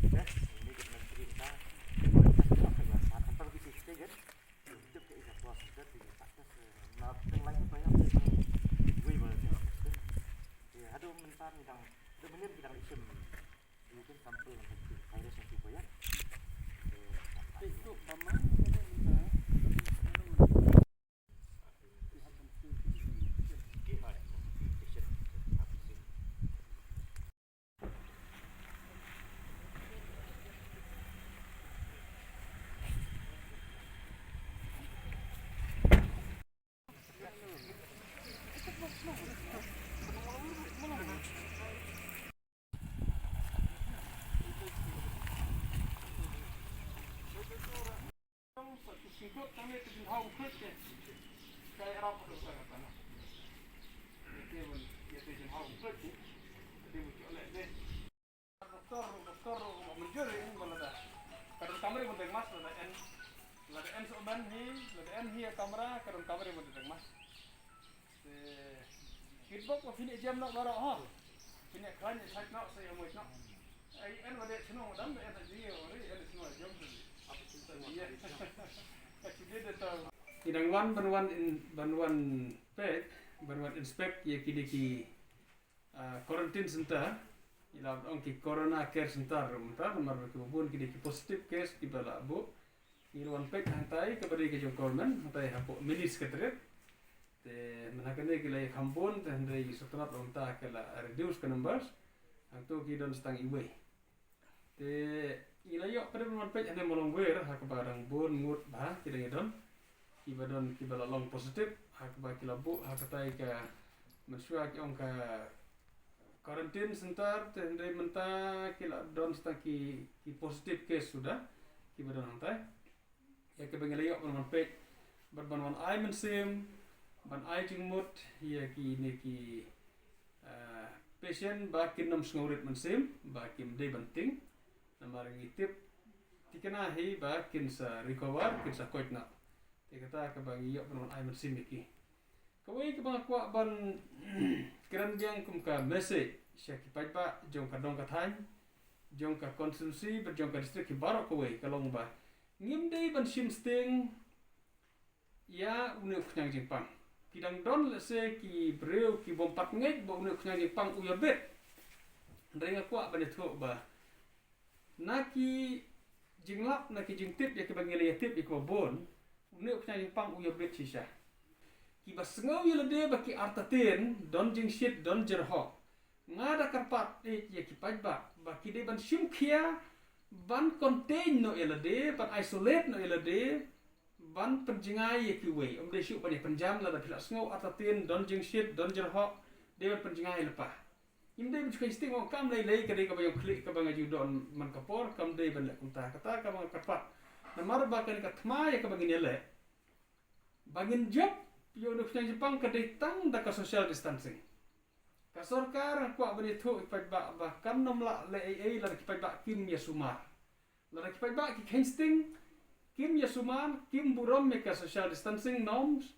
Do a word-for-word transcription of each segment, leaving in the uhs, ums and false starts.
Best, ini kita main stream ta. Kita tak ada buat apa, tapi kita kan. Kita ke ina puas kita di tak ada se-, na teng lain apa yang kita wei bala kita. Ya, aduh, mentar ni dang, aduh, menit kita dang isim. Ini kan sampel yang penting, virus yang cuba ya. Itu sama, ini mentar. Doktor, doktor, menjur in ba lada. Ka don kamra ban deng mask lada en, lada en soh man hi, lada en hi kamra, ka don kamra ban deng mask. Te, kitbok ba phin jem noh baroh ho. Phin khlaiñ sait noh sa ïa moj noh. Ai en ba dei shnong dang, en sa ji ori, en shnong jem. Apa cinta dia? Ka chide de tau. Ngi dang wan ban wan in, ban wan peit, ban wan inspect ïa kine ki, ah, quarantine center. Ngi la ong ki corona care center mynta, namar ba kiba bun ki dei ki positive case kiba la buh. Ngi la wan peit hangtai kaba dei ka jong government, hangtai hapoh Mini Secretariat. Te mynta kane ki la ïa kham bun, te hynrei ngi sngewtynnat ba mynta ka la reduce ka numbers. Hangto ki don tang iwei. Te ngi la ïoh pat ban wan peit hangne Mawlongwir, ha kaba dang bun ngut bha ki dang ïa don. Kiba don, kiba la long positive, ha kaba ki la buh, ha katai ka mynshuwa ki ong ka quarantine center, te hynrei mynta ki la don tang ki, ki positive case suda, kiba don hangtai. Ïa kaba ngi la ïoh ban wan peit, bad ban wan ai mynsiem, ban ai jingmut ïa kine ki, ah, patient ba kin nym sngewrit mynsiem, ba kim dei ban tieng. Namar ngi tip thikna hi ba kin sa recover, kin sa koit noh. Te kata kaba ngi ïoh ban wan ai mynsiem ïa ki. Kawei kaba nga kwah ban kren biang kum ka message sha ki paidbah jong ka dong ka thaiñ, jong ka constituency bad jong ka district, ki baroh kawei, ka long ba ngim dei ban shim sting ïa une u khñiang jingpang. Ki dang don lehse ki briew ki bym pat ngeit ba une u khñiang jingpang u ïabit. Hynrei nga kwah ban ïathuh ba na ki jinglap, na ki jingtip ïa kiba ngi la ïatip ïa kiba bun, une u khñiang jingpang u ïabit shisha. Kiba sngew ïa lade ba ki artatien, don jingshit, don jyrhoh, nga da kyrpad ïa ki paidbah ba ki dei ban shim khia, ban contain noh ïa lade, ban isolate noh ïa lade, ban pynjngai ïa kiwei. Ym dei shuh ban ïa pynjam, lada phi la sngew artatien, don jingshit, don jyrhoh, dei ban pynjngai lypa. Ngim dei ban shu kheiñ sting, ong kam lei lei, ka dei kaba ïong khlieh kaba nga ju don man ka por, kam dei ban leh kumta. Kata kaba nga kyrpad. Namar ba kane ka thma ïa kaba ngin ïaleh, ba ngin jop ïa une u khñiang jingpang, ka dei tang da ka social distancing. Ka sorkar nga kwah ban ïathuh ïa ki paidbah ba kan nym lah leh ei ei lada ki paidbah kim ïasumar. Lada ki paidbah ki kheiñ sting, kim ïasumar, kim burom ïa ka social distancing norms,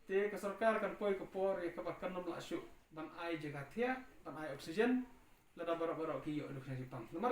te ka sorkar kan poi ka por ïa kaba kan nym lah shuh ban ai jaka thiah, ban ai oxygen, lada baroh baroh ki ïoh une u khñiang jingpang. Namar